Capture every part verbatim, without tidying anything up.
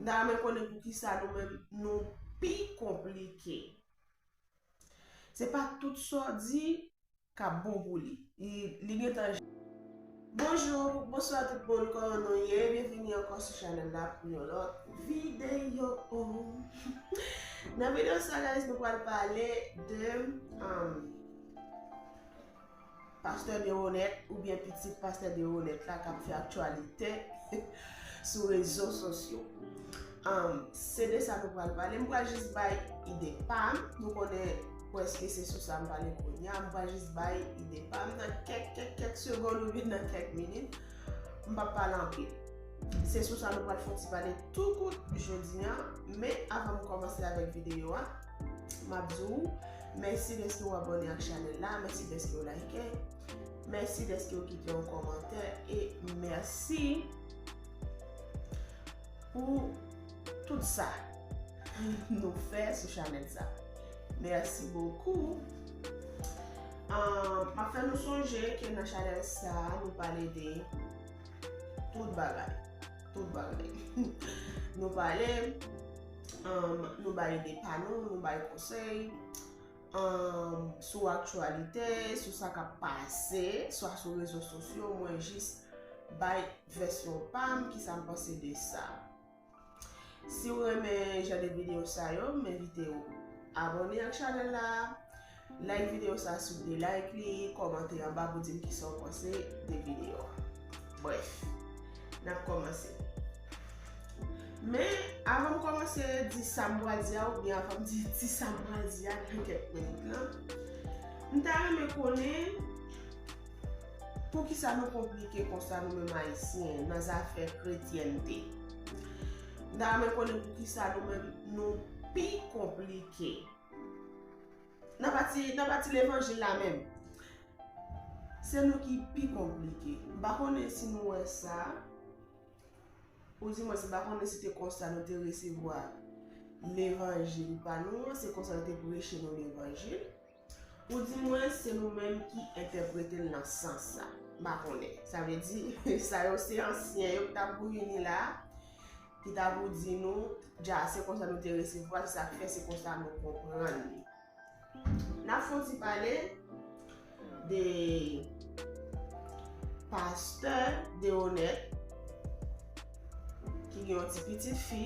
Ta renmen konnen poukisa nou menm nou pi konplike. Se pa tout sa w di k ap bon pou li. Li, li gentan. Bonjou, bonswa tout moun, kòman nou ye? Byenvini ankò sou chanèl la pou yon lòt videyo. Nan videyo sa, guys, nou pral pale de, um, Pastè Deronette oubyen pitit Pastè Deronette la k ap fè aktyalite sou rezo sosyo. Um, se de sa nou pral pale. M pral jis bay ide pa m. Nou konnen prèske se sou sa m pale kounye a. M pral jis bay ide pa m nan kèk, kèk, kèk segonn oubyen nan kèk minit. M p ap pale anpil. Se sou sa nou pral fè yon ti pale tou kout jodi a. Men avan m kòmanse avèk videyo a, m ap di w mèsi dèske w abòne ak chanèl la, mèsi dèske w like, mèsi dèske w kite yon kòmantè, e mèsi pou tout sa nou fè sou chanèl sa. Mèsi bokou. Ahn, m ap fè nou sonje ke nan chanèl sa, nou pale de tout bagay. Tout bagay. Nou pale, um, nou bay ide pa nou, nou bay konsèy, um, sou aktyalite, sou sa k ap pase, swa sou rezo sosyo, mwen jis bay vèsyon pa m, kisa m panse de sa. Si w renmen jan de videyo sa yo, m envite w abòne ak chanèl la, like videyo sa si w te like li, kòmante anba pou di m kisa w panse de videyo a. Brèf, n ap kòmanse. Men, avan m kòmanse di sa m pral di a, oubyen avan m di, di sa m pral di a nan kèk minit lan, m ta renmen konnen poukisa nou konplike konsa nou menm Ayisyen nan zafè kretyènte. M ta renmen konnen poukisa nou menm nou pi konplike. Nan pati, nan pati levanjil la menm, se nou ki pi konplike. M pa konnen si nou wè sa, ou di mwen, m pa konnen si te konsa nou te resevwa levanjil pa nou an, se konsa yo te preche nou levanjil. Ou di mwen, se nou menm ki entèprete l nan sans sa. M pa konnen. Sa vle di, sa yo se ansyen yo ki t ap vini la, ki t ap di nou, dja, se konsa nou te resevwa l, sa k fè se konsa nou konprann li. N ap fè yon ti pale de pastè Deronette, ki gen yon ti pitit fi.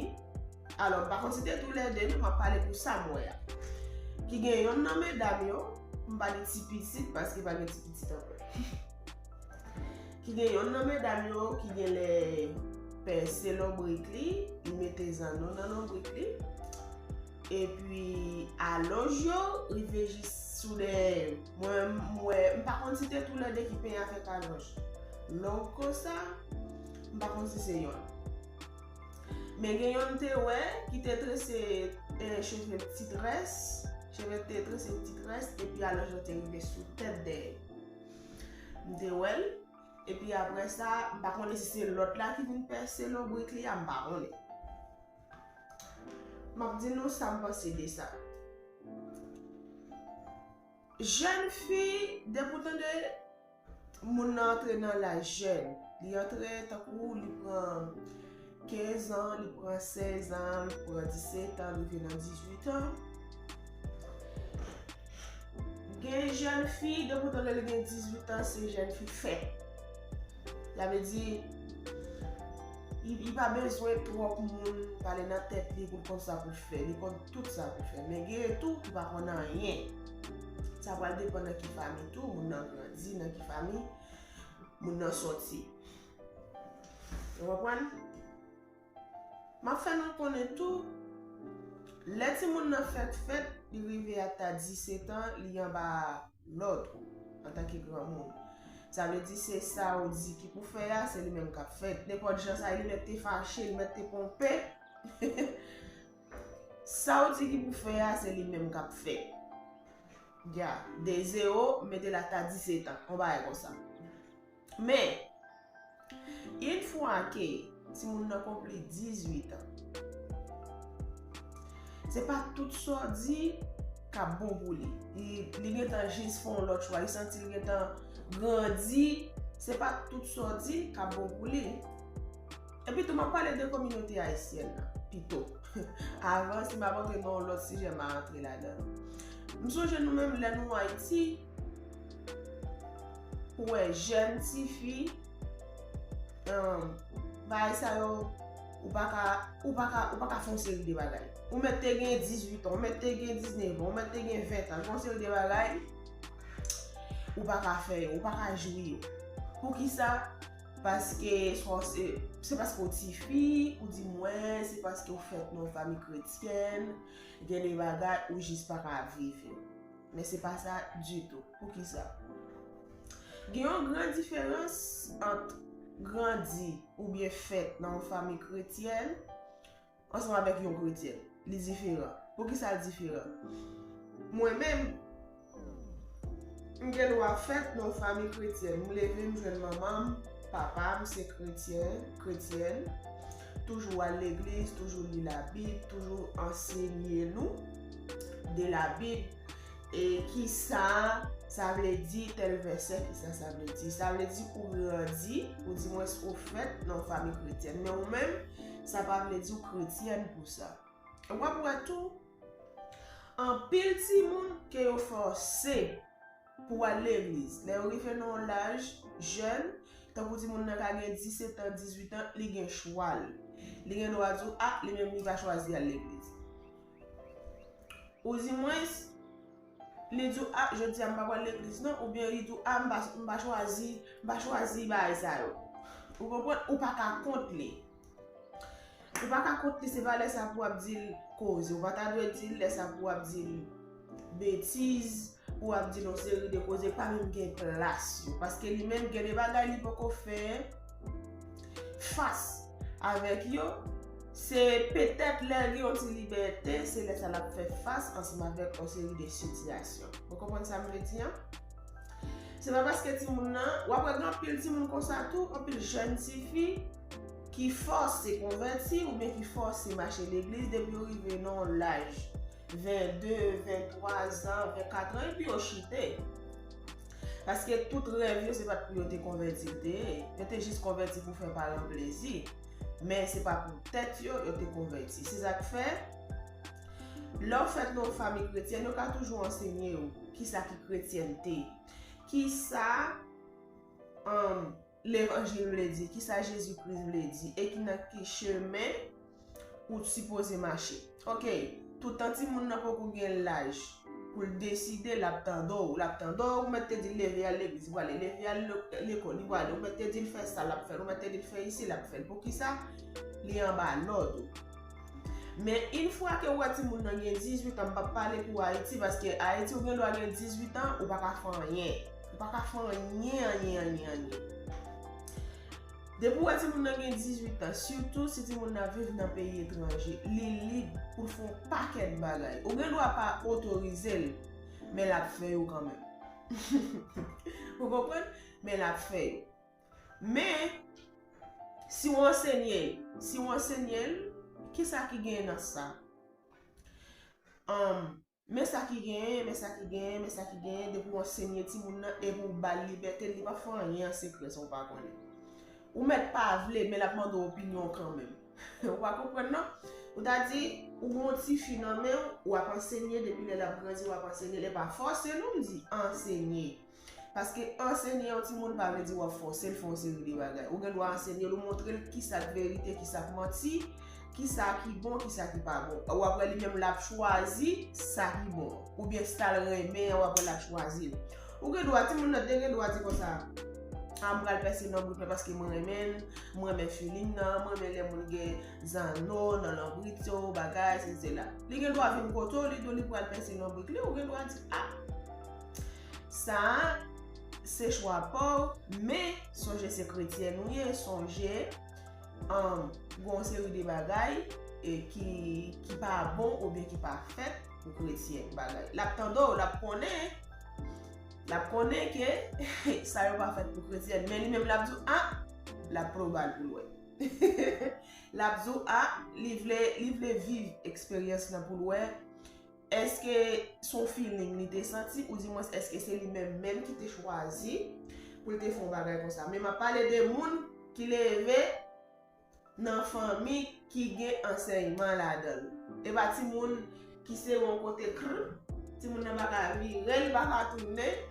Alò, m pa konn si te toulède, non, m ap pale pou sa m wè a. Ki gen yonn nan medam yo, m pa di ti pitit, paske pa gen ti pitit ankò. Ki gen yonn nan medam yo ki genlè pèse lonbrik li, li mete zanno nan lonbrik li. Epi alonj yo rive jis sou dèyè yo. Mwen, m wè, m pa konn si te toulède ki penyen avèk alonj. Long konsa, m pa konn si se yonn. Men gen yonn m te wè ki te trese, eh, cheve ti très, cheve te trese ti très, epi alonj lan te rive sou tèt dèyè. M te wè l, epi apre sa, m pa konnen si se lòt la ki vin pèse lonbrik li a, m pa konnen. M ap di nou sa m panse de sa. Jèn fi, depi w tande moun nan antre nan laj jèn, li antre tankou li pran kenz an, li pran sèz an, li pran disèt an, rive nan dizuit an. Gen jèn fi, depi w tande li gen dizuit an, se jèn fi fèt. Sa vle di, li, li pa bezwen twòp moun pale nan tèt li pou l konn sa pou l fè. Li konn tout sa pou l fè. Men gen tou ki pa konn anyen. Sa pral depann nan ki fanmi tou moun nan grandi, nan ki fanmi moun nan sòti. Ou konprann? M ap fè nou konnen tou, lè timoun nan fèt fèt, li rive ata disèt an, li anba lòd ou antanke granmoun. Sa vle di se sa ou di ki pou fè a, se li menm k ap fè. Nenpòt jan sa ye, li mèt te fache, li mèt te ponpe. Sa ou di ki pou fè a, se li menm k ap fè. Ya, de zewo, mete l ata disèt an, yon bagay konsa. Men, yon fwa ke timoun nan konpli dizuit an, se pa tout sa w di k ap bon pou li. Li, li gentan jis fè yon lòt chwa, li santi li gentan grandi, se pa tout sa w di k ap bon pou li. Epi tou, m ap pale de kominote ayisyèn nan. pito. Avan, si m ap antre nan yon lòt sijè, m a antre ladan. M sonje nou menm lè nou Ayiti, ou wè jèn tifi, um, bagay sa yo, ou pa ka, ou pa ka, ou pa ka fè yon seri de bagay. Ou mèt te gen dizuit an, ou mèt te gen diznèf an, ou mèt te gen ven an, gen yon seri de bagay, ou pa ka fè yo, ou pa ka jwi yo. Poukisa? Paske, swa se, se paske w tifi, ou di mwen, se paske w fèt nan yon fanmi kretyèn, gen de bagay ou jis pa ka viv yo. Men se pa sa ditou. Poukisa? Gen yon gran diferans ant grandi oubyen fèt nan yon fanmi kretyèn ansanm avèk yon kretyèn. Li diferan. Poukisa l diferan? Mwen menm, m gen dwa fèt nan yon fanmi kretyèn. M leve, m jwenn manman m, papa m se kretyen, kretyèn. Toujou al legliz, toujou li Labib, toujou ansenye nou de Labib. E kisa sa vle di, tèl vèsè, kisa sa vle di? Sa vle di ou grandi, ou di mwens ou fèt nan yon fanmi kretyèn. Men ou menm, sa pa vle di ou kretyèn pou sa. W ap wè tou, anpil timoun ke yo fòse pou al legliz. Lè yo rive nan yon laj jèn, tankou timoun nan ka gen disèt an, dizuit an, li gen chwa l. Li gen dwa di w, a, li menm li pa chwazi al legliz. Ou di mwens, li di w, a, jodi a m pa pral legliz non, oubyen li di w, a, m pa, m pa chwazi, m pa chwazi bagay sa yo. Ou konprann? Ou pa ka kont li. Ou pa ka kont li, se pa lè sa pou w ap di l koze. Ou pa ta dwe di l lè sa pou w ap di l betiz, pou w ap di l yon seri de koze k pa menm gen plas yo. Paske li menm gen de bagay li poko fè fas avèk yo. Se petèt lè l gen yon ti libète, se lè sa l ap fè fas ansanm avèk yon seri de sitiyasyon. Ou konprann sa m vle di an? Se pa paske timoun nan, w ap wè gen anpil timoun konsa tou, anpil jèn tifi ki fòse konvèti oubyen ki fòse mache legliz depi yo rive nan yon laj vennde, venntwa zan, vennkat an, epi yo chite. Paske tout rèv yo, se pa t pou yo te konvèti l te ye. Yo te jis konvèti pou fè paran plezi. Men se pa pou tèt yo, yo te konvèti. Se sa k fè, lè w fèt nan yon fanmi kretyèn, yo ka toujou ansenye w kisa ki kretyènte. Kisa, um, levanjil vle di, kisa Jezi Kris vle di, e ki nan ki chemen ou sipoze mache. Oke, toutan timoun nan poko gen laj pou l deside, l ap tande w, l ap tande w, ou mèt te di l leve al legliz, li prale, leve al le-, lekòl, li prale, ou mèt te di l fè sa, l ap fè l, ou mèt te di l fè isi, l ap fè l. Poukisa? Li anba lòd ou. Men, yon fwa ke ou wè timoun nan gen dizuit an, m p ap pale pou Ayiti, paske Ayiti ou gen dwa gen dizuit an, ou pa ka fè anyen. Ou pa ka fè anyen, anyen, anyen, anyen. Depi ou wè timoun nan gen dizuit an, sitou si timoun nan viv nan peyi etranje, li lib pou l fè yon pakèt bagay. Ou gen dwa pa otorize l, men l ap fè yo kanmenm. Ou konprann? Men l ap fè yo. Men, si w ansenye l, si w ansenye l, kisa ki genyen nan sa? Anm, men sa ki genyen, men sa ki genyen, men sa ki genyen, depi w ansenye timoun nan, epi w ba l libète l, li p ap fè anyen an sekrè san w pa konnen. Ou mèt pa vle, men l ap mande w opinyon w kanmenm. Ou pa konprann non? Ou ta di, ou gen yon tifi nan men w, w ap ansenye, depi lè l ap grandi, w ap ansenye l, e pa fòse non, m di, ansenye. Paske ansenye yon timoun pa vle di w ap fòse l fè yon seri de bagay. Ou gen dwa ansenye l, ou montre l kisa k verite, kisa k manti, kisa ki bon, kisa ki pa bon. W ap wè li menm l ap chwazi sa ki bon. Oubyen sa l renmen an, w ap wè l ap chwazi l. Ou gen dwa, timoun nan te gen dwa di konsa, a, m pral pèse lonbrik mwen paske mwen renmen l, mwen renmen feeling nan, mwen renmen lè moun gen zanno nan lonbrik yo, bagay, sesi, sela. Li gen dwa vin kote w, li di w li pral pèse lonbrik li, ou gen dwa di, a, sa a, se chwa pa w, men sonje se kretyèn ou ye, sonje, um, gen yon seri de bagay, e, ki, ki pa bon oubyen ki pa fèt pou kretyèn, bagay. L ap tande w, l ap konnen, l ap konnen ke sa yo pa fèt pou kretyèn, men li menm l ap di w, a, l ap pran bal pou l wè. L ap di w, a, li vle, li vle viv eksperyans lan pou l wè. Èske se yon feeling li te santi, oudimwens èske se li menm menm ki te chwazi pou l te fè yon bagay konsa? Men m ap pale de moun ki leve, nan fanmi ki gen ansèyman ladan l. E pa timoun ki se yon kote kr, timoun nan pa ka vire, li pa ka tounen,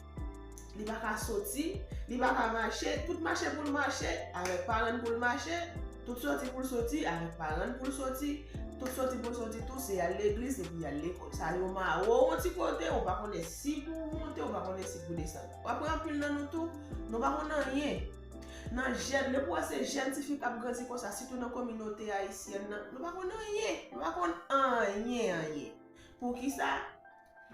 li pa ka soti, li pa ka mache, tout mache pou l mache, avèk paran l pou l mache, tout soti pou l soti, avèk paran l pou l soti, tout soti pou l soti tou, se y al legliz epi y al lekòl. Sa yo mare w yon ti kote, ou pa konnen si pou w monte, ou pa konnen si pou w desann. W ap wè anpil nan nou tou, nou pa konn anyen. Nan jèn, depi w wè se jèn tifi k ap grandi konsa, sitou nan kominote ayisyèn nan, nou pa konn anyen. Nou pa konn anyen, anyen. Poukisa?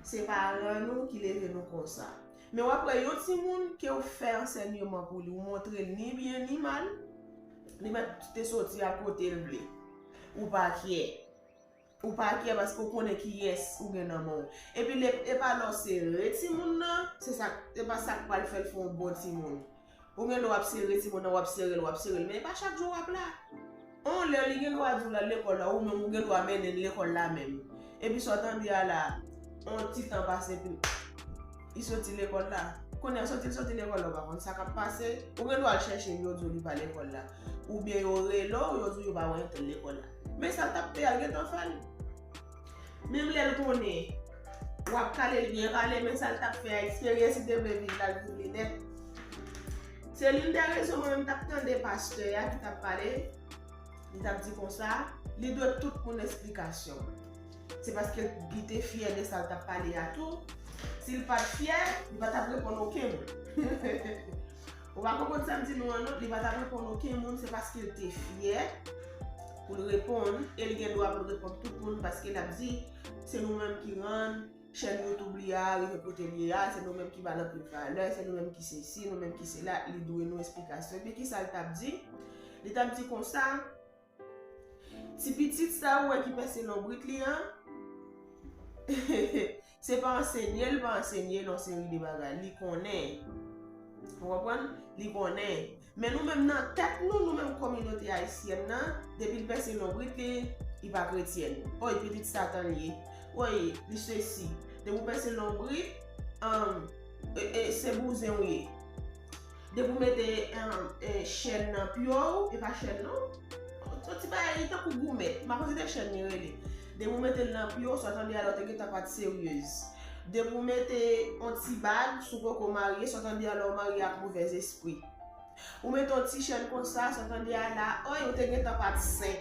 Se paran nou ki leve nou konsa. Men w ap wè yon timoun ke w fè ansèyman pou li, ou montre l ni byen ni mal, li mèt te soti a kote l vle. Ou pa kyè. Ou pa kyè paske w konnen kiyès ou gen nan men w. Epi lè, e pa lè w sere timoun nan, se sa, e pa sa k pral fè l fè yon bon timoun. Ou gen dwa w ap sere timoun nan, w ap sere l, w ap sere l, men e pa chak jou w ap la. On lè li gen dwa di w l al lekòl la, ou menm ou gen dwa mennen l lekòl la menm. Epi sa w tande a la, on ti tan pase epi li soti lekòl la. Kounye a soti l soti lekòl la, ou pa konn sa k ap pase. Ou gen dwa al chèche l, yo di w li pa lekòl la. Oubyen yo rele w, yo di w yo pa wè entèl lekòl la. Men sa l t ap fè a, l gentan fè l. Menm lè l konnen w ap kale l byen kale, men sa l t ap fè a, eksperyans li te vle viv la, l viv li nèt. Se l'une des raisons mwen menm t ap tande pastè a ki t ap pale, li t ap di konsa, li dwe tout moun esplikasyon. Se paske li te fyè de sa l t ap pale a tou. Si l pa t fyè, li pa t ap reponn okenn moun. Ou pa konprann sa m di nou an non, li pa t ap reponn okenn moun, se paske l te fyè pou l reponn, e l gen dwa pou l reponn tout moun, paske l ap di, se nou menm ki rann chèn YouTube li a rive kote l ye a, se nou menm ki ba l anpil valè, se nou menm ki sesi, nou menm ki sela, li dwe nou esplikasyon. Epi kisa l t ap di? Li t ap di konsa, ti pitit sa ou wè ki pèse lonbrit li an, se pa ansenye l pa ansenye l yon seri de bagay. Li konnen. Ou konprann? Li konnen. Men nou menm nan tèt nou, nou menm kominote ayisyèn nan, depi l pèse lonbrit li, li pa kretyèn. Oy, pitit Satan li ye. Oy, li sesi. Depi w pèse lonbrit, um, e, e, se bouzen w ye. Depi w mete, um, e, chèn nan pye w, e pa chèn non. Yon ti bagay, li tankou goumèt. M pa konn si se chèn li rele. Depi w mete l nan pye w, sa w tande a la w te gentan pa t seryez. Depi w mete yon ti bag sou koko marye, sa w tande a la w marye ak movèzespri. Ou mete yon ti chèn konsa, sa w tande a la, oy, ou te gentan pa t sen.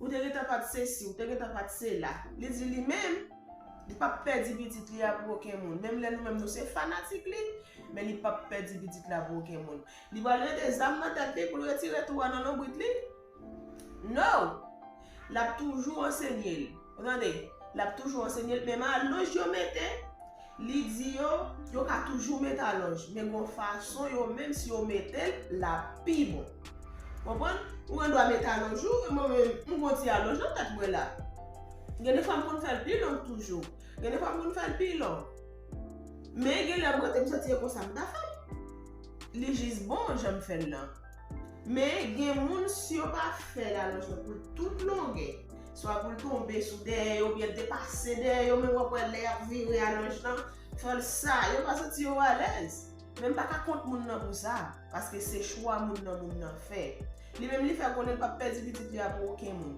Ou te gentan pa t sesi, ou te gentan pa t sela. Li di li menm, li p ap pèdi pitit li a pou okenn moun. Menm lè nou menm nou se fanatik li, men li p ap pèdi pitit la pou okenn moun. Li pral mete zam nan tèt li pou l retire tou a nan lonbrit li? No! L ap toujou ansenye l. Ou tande? L ap toujou ansenye l. Menm alonj yo mete, li di yo, yo ka toujou mete alonj. Men gon fason yo menm si yo mete l, l ap pi bon. Konprann? Ou gen dwa mete alonj ou, e mwen menm, m gon ti alonj nan tèt mwen la. Gen de fwa m konn fè l pi long toujou. Gen de fwa m konn fè l pi long. Men gen lè m rete m santi e konsa m ta fè l. Li jis bon jan m fè l lan. Men gen moun si yo pa fè lalonj lan pou l tout longè, swa pou l tonbe sou dèyè yo oubyen depase dèyè yo, men w ap wè lè y ap vire alonj lan, fò l sa, yo pa santi yo alèz. Men m pa ka kont moun nan pou sa, paske se chwa moun nan moun nan fè. Li menm li fè konnen l p ap pèdi pitit li a pou okenn moun.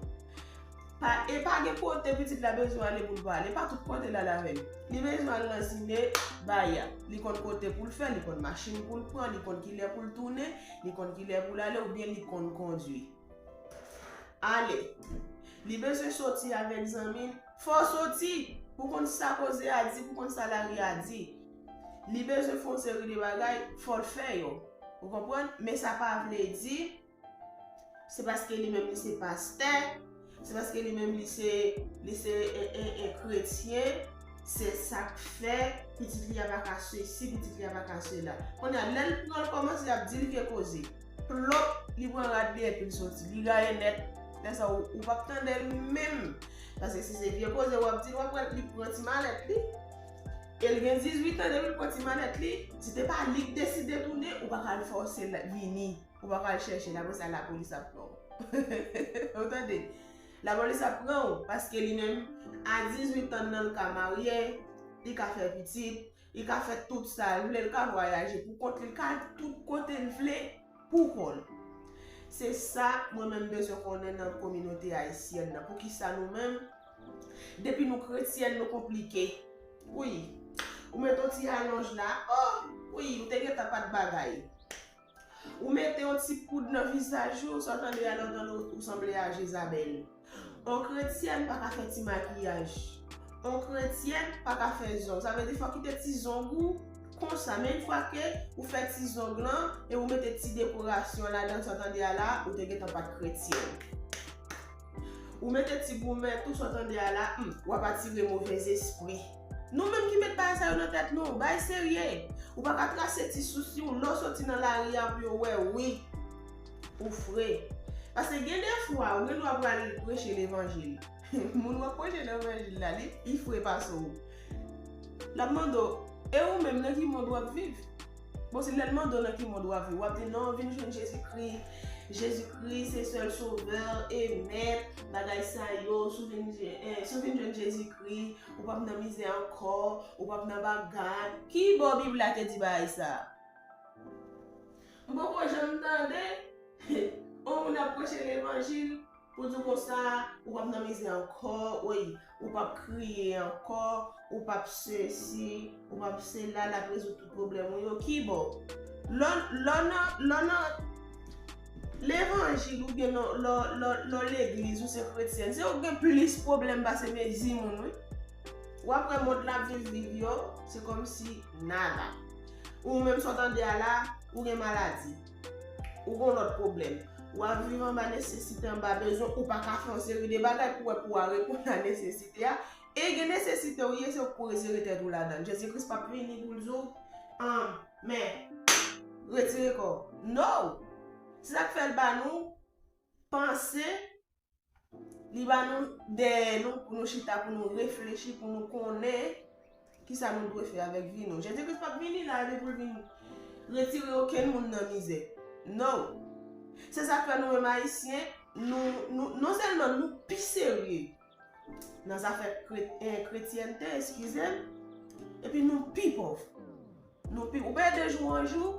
Pa, e pa gen kote pitit la bezwen ale pou l pa ale, pa tout kote l al avè l. Li bezwen al nan zine, bay a. Li konn kote pou l fè, li konn machin pou l pran, li konn kilè pou l tounen, li konn kilè pou l ale oubyen li konn kondwi. Ale. Li bezwen soti avèk zanmi l, fò w soti pou konn sa koze a di, pou konn sa lari a di. Li bezwen fè yon seri de bagay, fò l fè yo. Ou konprann? Men sa pa vle di se paske li menm li se pastè, se paske li menm li se, li se, e, e, e, kretyen, se sa k fè pitit li a pa ka sesi, pitit li a pa ka sela. Kounye a, lè l pran l kòmanse ap di l vye koze. Plòp, li pran rad li epi l soti. Li gaye nèt. Lè sa, ou, ou p ap tande l menm. Paske si se vye koze w ap di l, w ap wè li pran ti malèt li. E l gen dizuit an, depi l pran ti malèt li, si te pa li k deside tounen, ou pa ka al fòse l vini. Ou pa ka al chèche l, apre sa lapolis ap pran w. Ou tande? Lapolis ap pran w, paske li menm, a dizuit an nan l ka marye, li ka fè pitit, li ka fè tout sa l vle, li ka vwayaje pou kont li, li ka al tout kote l vle pou kò l. Se sa mwen menm bezwen konnen nan kominote ayisyèn nan. Poukisa nou menm, depi nou kretyèn, nou konplike? Wi. Ou mete yon ti alonj la, oh, wi, ou te gentan pa t bagay. Ou mete yon ti poud nan vizaj ou, sa w tande a, ou tande ou sanble a Jezabèl. Yon kretyèn pa ka fè ti makiyaj. Yon kretyèn pa ka fè zong. Sa vle di fò w kite ti zong ou konsa. Men yon fwa ke ou fè ti zong lan e ou mete ti dekorasyon ladan, sa w tande a la, ou te gentan pa t kretyèn. Ou mete ti goumen tou, sa w tande a la, hmm, w ap atire movèzespri. Nou menm ki met bagay sa yo nan tèt nou, bagay serye. Ou pa ka trase ti sousi w, lè w soti nan lari a pou yo wè, wi, ou fre. Paske gen de fwa, ou gen dwa pral preche levanjil. Moun w ap preche levanjil la, li, li fre pase w. L ap mande w, e ou menm, nan ki mond w ap viv? Bon, si lè l mande w nan ki mond w ap viv, w ap di, non, vin jwenn Jezikri. Jezikri se sèl sovè e mèt bagay sa yo. Si w vin, eh, si w vin jwenn Jezikri, ou p ap nan mizè ankò, ou p ap nan bagay. Ki bò Bib la te di bagay sa? M poko janm tande yon moun ap preche levanjil pou di w konsa, ou p ap nan mizè ankò, wi, ou p ap kriye ankò, ou p ap sesi, ou p ap sela, l ap rezoud tout pwoblèm ou yo. Ki bò? Lè, lè w nan, lè w nan levanjil oubyen lè, lè, lè, lè w legliz, ou se kretyèn, se ou gen plis pwoblèm pase mezi moun, wi. W ap wè mond l ap viv viv yo, se kòmsi nada. Ou menm sa w tande a la, ou gen maladi. Ou gen lòt pwoblèm. W ap viv anba nesesite, anba bezwen, ou pa ka fè yon seri de bagay pou wè pou w a reponn a nesesite a. E gen nesesite w ye, se ou k pou retire tèt ou ladan l. Jezi Kris p ap vini pou l di w, ah, men, retire kò w. No! Se sa k fè l ba nou panse, li ba nou dèyè nou pou nou chita, pou nou reflechi, pou nou konnen kisa nou dwe fè avèk vi nou. Jezi Kris p ap vini la epi pou l vin retire okenn moun nan mizè. No! Se sa k fè nou menm Ayisyen, nou, nou, non sèlman nou pi serye nan zafè kre-, eh, kretyènte, eskize m, epi nou pi pòv. Nou pi, ou pa de jou an jou,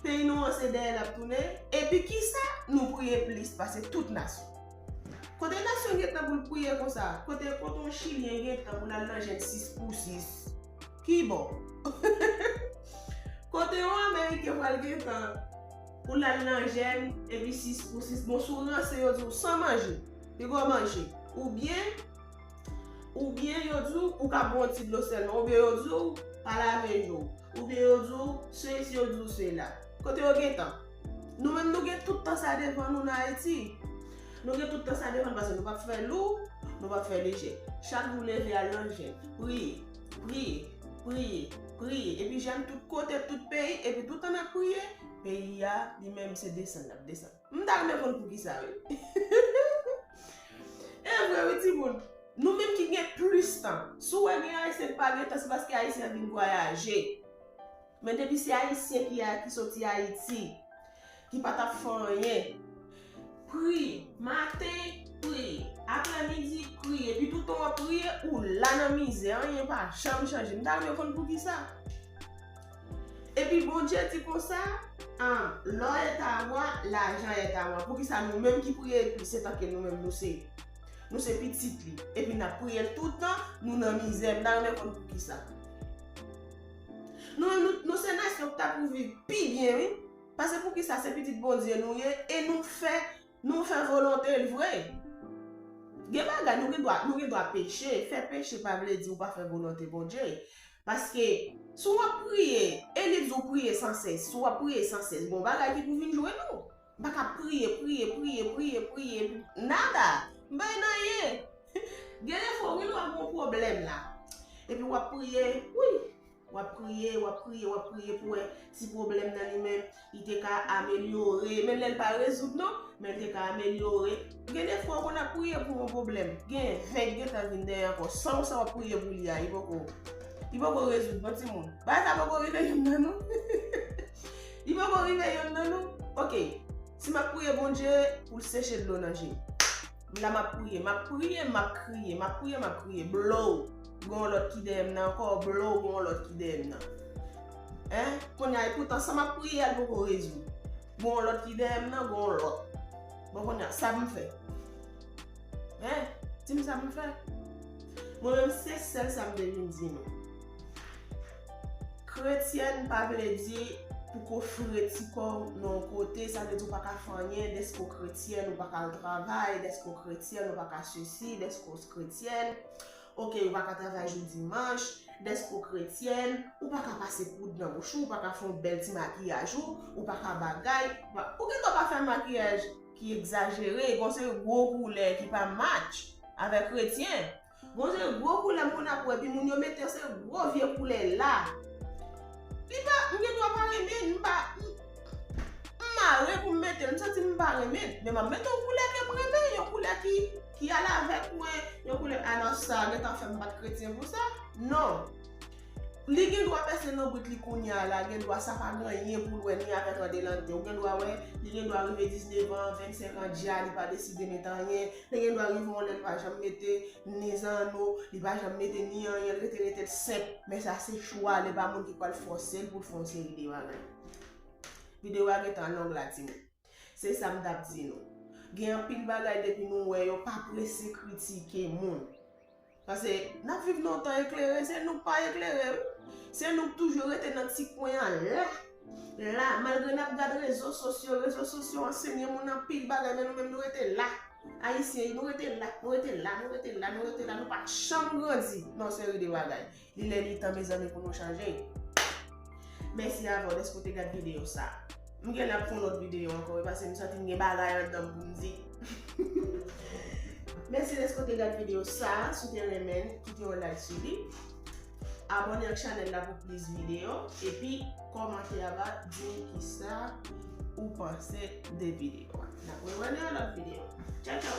peyi nou an se dèyè l ap tounen. Epi kisa? Nou priye plis pase tout nasyon. Kote nasyon gen tan pou l priye konsa? Kote, kote yon Chilyen gen tan pou l al nan jèn sis pou sis? Ki bò? Kote yon Ameriken pral gen tan pou l al nan jèn epi sis pou sis? Bon, si w ranse, yo di w san manje, piga w manje. Oubyen, oubyen yo di w ou ka bwè yon ti dlo sèlman, oubyen yo di w pa lave je w, oubyen yo di w sesi, yo di w sela. Kote yo gen tan? Nou menm nou gen tout tan sa devan nou nan Ayiti. Nou gen tout tan sa devan nou paske nou p ap fè lou, nou p ap fè lejè. Chak jou leve al nan jèn, priye, priye, priye, priye. Epi jèn tout kote, tout peyi, epi tout tan n ap priye, peyi a, li menm se desann l ap desann. M ta renmen konn poukisa, wi. E vre, wi, timoun. Nou menm ki gen plis tan. Si w wè gen Ayisyen ki pa gen tan, se paske Ayisyen an vin vwayaje. Men depi se Ayisyen ki a, ki soti Ayiti, ki pa t ap fè anyen, priye. Maten, priye. Aprèmidi, priye. Epi toutan w ap priye, ou la nan mizè. Anyen pa janm chanje. M ta renmen konn poukisa. Epi Bondye di konsa, ah, l'or est à moi, l'argent est à moi. Poukisa nou menm ki priye, se tanke nou menm nou se, nou se pitit li, epi n ap priye l tout tan, nou nan mizè, m ta renmen konn poukisa. Nou menm nou, nou se nasyon k ta pou viv pi byen, wi. Paske poukisa se pitit Bondye nou ye, e nou fè Nou fè volonte l vre. Gen bagay nou gen dwa, nou gen dwa peche. Fè peche pa vle di ou pa fè volonte Bondye. Paske si w ap priye, e li di w priye san sès, si w ap priye san sès, gon bagay ki pou vin jwenn ou. M pa ka priye, priye, priye, priye, priye, nada. M pa gen anyen. Gen de fwa, wi, nou ap gon pwoblèm la. Epi w ap priye, wi. W ap priye, w ap priye, w ap priye pou wè si pwoblèm nan li menm, li te ka amelyore. Men lè l pa rezoud non, men l te ka amelyore. Gen de fwa w konn ap priye pou yon pwoblèm, gen ven k gentan vin dèyè ankò, san w sa w ap priye pou li a, li poko, li poko rezoud non timoun. Bagay sa poko rive youn nan nou. Li poko rive youn nan nou. Ok, si m ap priye Bondye pou l seche dlo nan je m. La m ap priye, m ap priye, m ap kriye, m ap priye, m ap kriye. Blow. Gon lòt ki dèyè m nan ankò, blow, gon lòt ki dèyè m nan. Hein? Kounye a, epoutan, sa m ap priye a, l poko rezoud. Gon lòt ki dèyè m nan, gon lòt. Bon, kounye a, sa m fè? Hein? Di m sa m fè? Mwen menm, se sèl sa m te vin di nou. Kretyèn pa vle di pou ko foure ti kò w nan yon kote, sa vle di ou pa ka fè anyen, dèske w kretyèn, ou pa ka al travay, dèske w kretyèn, ou pa ka sesi, dèske w kretyèn. Ok, ou pa ka travay jou dimanch, dèske w kretyèn, ou pa ka pase poud nan bouch ou, ou pa ka fè yon bèl ti makiyaj ou, ou pa ka bagay, ou pa, ou gen dwa pa fè makiyaj ki egzajere, gon seri gwo koulè ki pa match avèk kretyen. Gon seri gwo koulè m konn ap wè, epi moun yo mete yon seri gwo vye koulè la. Li pa, m gen dwa pa renmen, m pa, m, m mare pou m mete l, m santi m pa renmen, men m ap mete yon koulè ke m renmen, yon koulè ki, ki al avèk mwen, yon koulè, a non, sa gentan fè m pa t kretyen pou sa. Non. Li gen dwa pèse nan brit li kounye a la, gen dwa sa pa gen anyen pou l wè ni avèk Adelante. Ou gen dwa wè, li gen dwa rive diznèf an, vennsenk an dja, li pa deside met anyen. Li gen dwa rive yon lè, li pa janm mete ni zanno, li pa janm mete ni anyen, li rete, rete l senp. Men sa se chwa, li pa moun ki pral fòse l pou l fè yon seri de bagay. Videyo a gentan long la, timoun. Se sa m t ap di nou. Gen anpil bagay depi nou wè yo, pa prese kritike moun. Paske n ap viv nan yon tan eklere, se nou k pa eklere, wi. Se nou k toujou rete nan ti kwen an la. La, malgre n ap gad rezo sosyo, rezo sosyo ansenye moun anpil bagay, men nou menm nou rete la. Ayisyen, nou rete la, nou rete la, nou rete la, nou rete la, nou pa janm grandi nan yon seri de bagay. Li lè li tan, mezanmi, pou nou chanje. Mèsi avè w dèske w te gad videyo sa. M gen lè ap fè yon lòt videyo ankò, wi, paske m santi m gen bagay anndan m pou m di. Mèsi dèske w te gad videyo sa. Si w te renmen l, kite yon like sou li. Abòne ak chanèl la pou plis videyo. Epi, kòmante anba, di m kisa ou panse de videyo a. N ap rewè nan yon lòt videyo. Tchaw, tchaw!